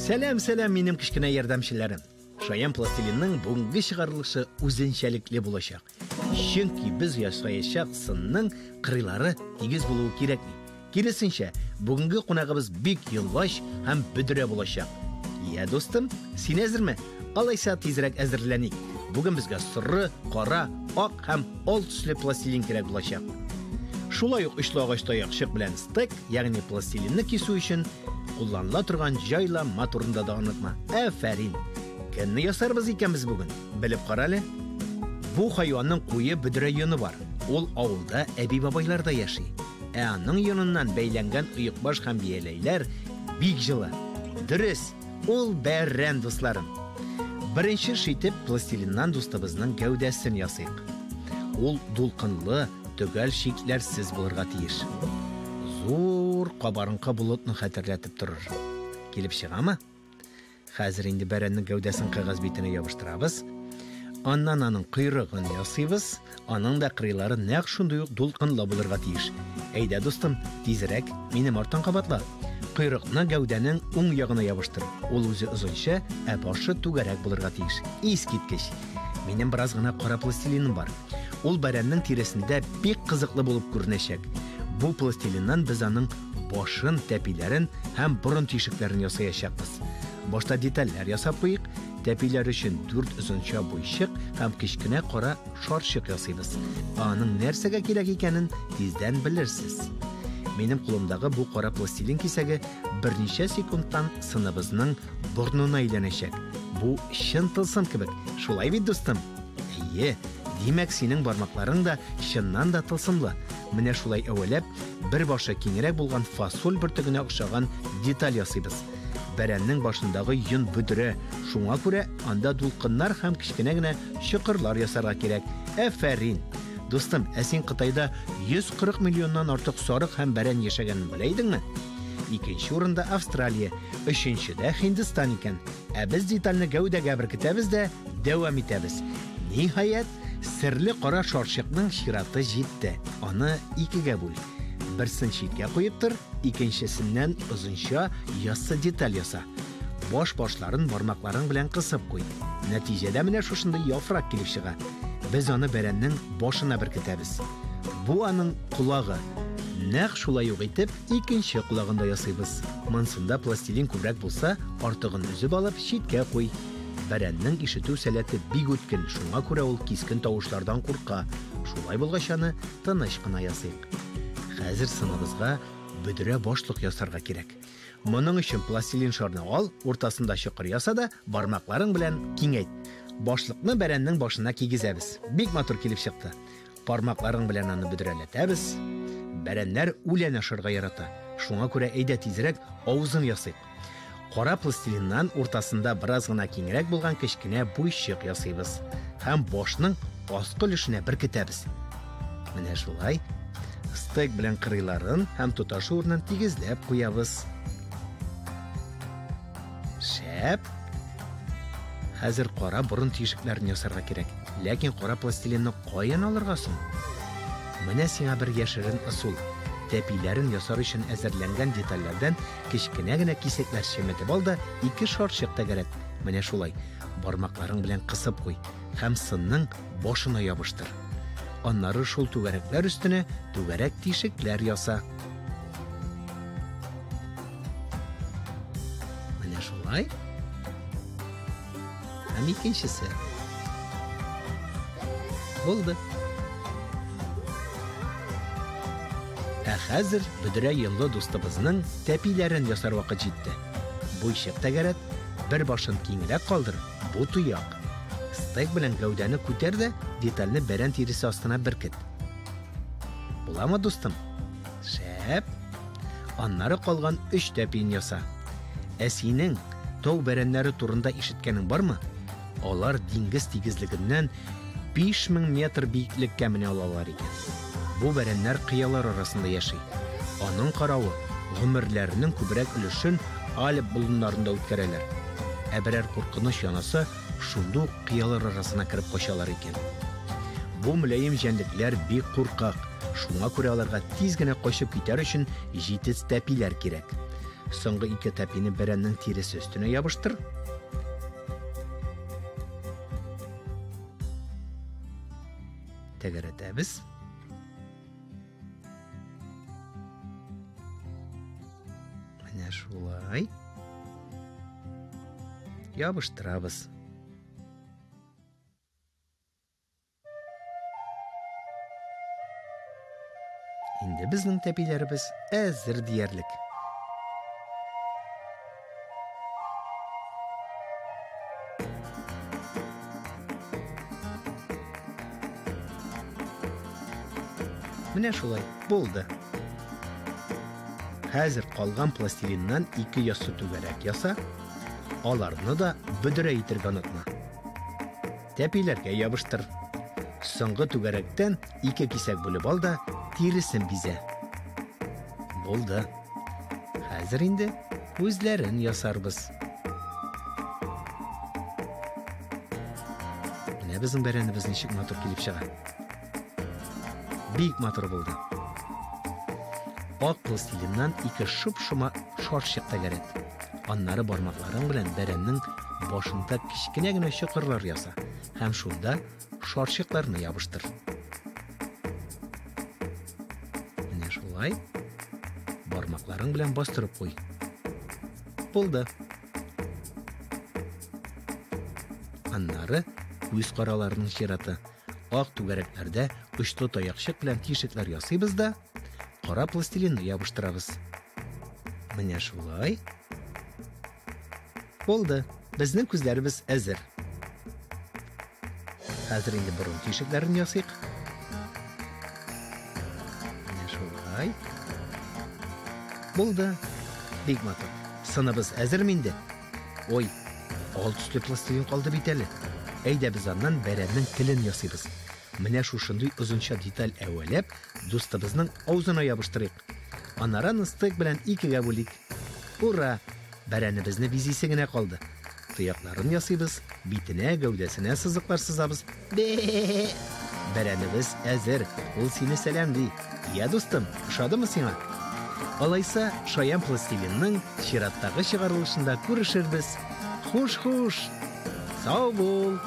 Сәлам, сәлам, минем кечкенә ярдәмчеләрем. Шаян пластилинның бүгенге чыгарылышы үзенчәлекле булачак. Чөнки без ясаячак сынның кырыйлары тигез булуы кирәкми. Киресенчә, бүгенге кунагыбыз бик йолвач һәм бөдрә булачак. Я, дустым, син әзерме? Алайса тизрәк әзерләник. Бүген безгә соры, кара, ак һәм ал төсле пластилин кирәк булачак. Шулай ук очлы агач таякчык белән стек, ягъни пластилинны кисү өчен кулланыла торган җайланма турында да онытма. Афәрин! Кемне ясарбыз икән без бүген? Белеп кара әле. Бу хайванның куе бөдрә йоны бар. Ул авылда әби-бабайларда яши. Ә аның йоныннан бәйләнгән оекбаш һәм бияләйләр бик җылы. Дөрес, ул бәрән, дусларым. Беренче эш итеп пластилиннан дустыбызның гәүдәсен ясыйк. Ул дулкынлы, төгәл чикләрсез булырга тиеш. Зур кабарынкы болытны хәтерләтеп торыр. Килеп чыгамы? Хәзер инде бәрәннең гәүдәсен кәгазь битенә ябыштырабыз. Аннан аның койрыгын ясыйбыз. Аның да кырыйлары нәкъ шундый ук дулкынлы булырга тиеш. Әйдә, дустым, тизрәк, минем арттан кабатла. Койрыкны гәүдәнең уң ягына ябыштыр. Ул үзе озынча, ә башы түгәрәк булырга тиеш. Искиткеч! Минем бераз гына кара пластилиным бар. Ул бәрәннең тиресендә бик кызыклы булып күренәчәк. Бу пластилиннан без аның башын, тәпиләрен һәм борын тишекләрен ясаячакбыз. Башта детальләр ясап куйык. Тәпиләр өчен дүрт озынча буйчык һәм кечкенә кара шарчык ясыйбыз. Ә аның нәрсәгә кирәк икәнен тиздән белерсез. Минем кулымдагы бу кара пластилин кисәге берничә секундтан сыныбызның борынына әйләнәчәк. Бу чын тылсым кебек. Шулай бит, дустым? Әйе. Димәк, синең бармакларың да чыннан да тылсымлы. Менә шулай әвәләп, бер башы киңрәк булган фасоль бөртегенә охшаган деталь ясыйбыз. Бәрәннең башындагы йон бөдрә, шуңа күрә анда дулкыннар һәм кечкенә генә чокырлар ясарга кирәк. Афәрин! Дустым, ә син Кытайда 140 миллионнан артык сарык һәм бәрән яшәгәнен белә идеңме? Икенче урында Австралия, өченчедә Һиндстан икән. Ә без детальне гәүдәгә беркетәбез дә дәвам итәбез. Ниһаять, серле кара шарчыкның чираты җитте. Аны икегә бүл. Берсен читкә куеп тор, икенчесеннән озынча яссы деталь яса. Баш башларын бармакларың белән кысып куй. Нәтиҗәдә менә шушындый яфрак килеп чыга. Без аны бәрәннең башына беркетәбез. Бу аның колагы. Нәкъ шулай ук итеп икенче колагын да ясыйбыз. Монсында пластилин күбрәк булса, артыгын өзеп алып читкә куй. Бәрәннең ишетү сәләте бик үткен, шуңа күрә ул кискен тавышлардан курка. Шулай булгач аны тыныч кына ясыйк. Хәзер сыныбызга бөдрә башлык ясарга кирәк. Моның өчен пластилин шарны ал, уртасында чокыр яса да, бармакларың белән киңәйт. Башлыкны бәрәннең башына кигезәбез. Бик матур килеп чыкты. Бармакларың белән аны бөдрәләтәбез. Бәрәннәр үлән ашарга ярата. Шуңа күрә әйдә тизрәк авызын ясыйк. Кара пластилиннан уртасында бераз гына киңрәк булган кечкенә буйчык ясыйбыз һәм башның аскы өлешенә беркетәбез. Менә шулай. Стек белән кырыйларын һәм тоташу урынын тигезләп куябыз. Шәп! Хәзер кара борын тишекләрен ясарга кирәк. Ләкин кара пластилинны каян алырга соң? Менә сиңа бер яшерен ысул. Тәпиләрен ясар өчен әзерләнгән детальләрдән кечкенә генә кисәкләр чеметеп ал да ике шарчык тәгәрәт. Менә шулай. Бармакларың белән кысып куй һәм сынның башына ябыштыр. Аннары шул түгәрәкләр өстенә түгәрәк тишекләр яса. Менә шулай. Һәм икенчесе. Булды. Ә хәзер бөдрә йонлы дустыбызның тәпиләрен ясар вакыт җитте. Буйчык тәгәрәт, бер башын киңрәк калдыр, бу тояк. Стек белән гәүдәне күтәр дә детальне бәрән тиресе астына беркет. Буламы, дустым? Шәп! Аннары калган өч тәпиен яса. Ә синең тау бәрәннәре турында ишеткәнең бармы? Алар диңгез тигезлегеннән 5000 метр биеклеккә менә алалар икән. Бу бәрәннәр кыялар арасында яши. Аның каравы, гомерләренең күбрәк өлешен Альп болыннарында үткәрәләр. Ә берәр куркыныч янаса, шундук кыялар арасына кереп качалар икән. Бу мөлаем җәнлекләр бик куркак, шуңа күрә аларга тиз генә качып китәр өчен җитез тәпиләр кирәк. Соңгы ике тәпине бәрәннең тиресе өстенә ябыштыр. Тәгәрәтәбез. Менә шулай. Ябыштырабыз. Инде безнең тәпиләребез әзер диярлек. Менә шулай булды. Хәзер калган пластилиннан ике яссы түгәрәк яса, аларны да бөдрә итергә онытма. Тәпиләргә ябыштыр. Соңгы түгәрәктән ике кисәк бүлеп ал да тиресен бизә. Булды. Хәзер инде күзләрен ясарбыз. Менә безнең бәрәнебез ничек матур килеп чыга. Бик матур булды. Ак пластилиннан ике шоп-шома шарчык тәгәрәт. Аннары бармакларың белән бәрәннең башында кечкенә генә чокырлар яса һәм шунда шарчыкларны ябыштыр. Менә шулай бармакларың белән бастырып куй. Булды. Аннары күз караларының чираты. Ак түгәрәкләрдә очлы таякчык белән тишекләр ясыйбыз да, кара пластилинны ябыштырабыз. Менә шулай. Булды. Безнең күзләребез әзер. Хәзер инде борын тишекләрен ясыйк. Менә шулай. Булды. Бик матур. Сыныбыз әзерме инде? Ой, ал төсле пластилин калды бит әле. Әйдә без аннан бәрәннең телен ясыйбыз. Менә шушындый озынча деталь әвәләп, дустыбызның авызына ябыштырыйк. Аннары аны стык белән икегә бүлик. Ура! Бәрәнебезне бизисе генә калды. Тоякларын ясыйбыз, битенә, гәүдәсенә сызыклар сызабыз. Бе! Бәрәнебез әзер. Ул сине сәламли. Я, дустым, ошадымы сиңа? Алайса, шаян пластилинның чираттагы чыгарылышында күрешербез. Хуш-хуш! Сау бул!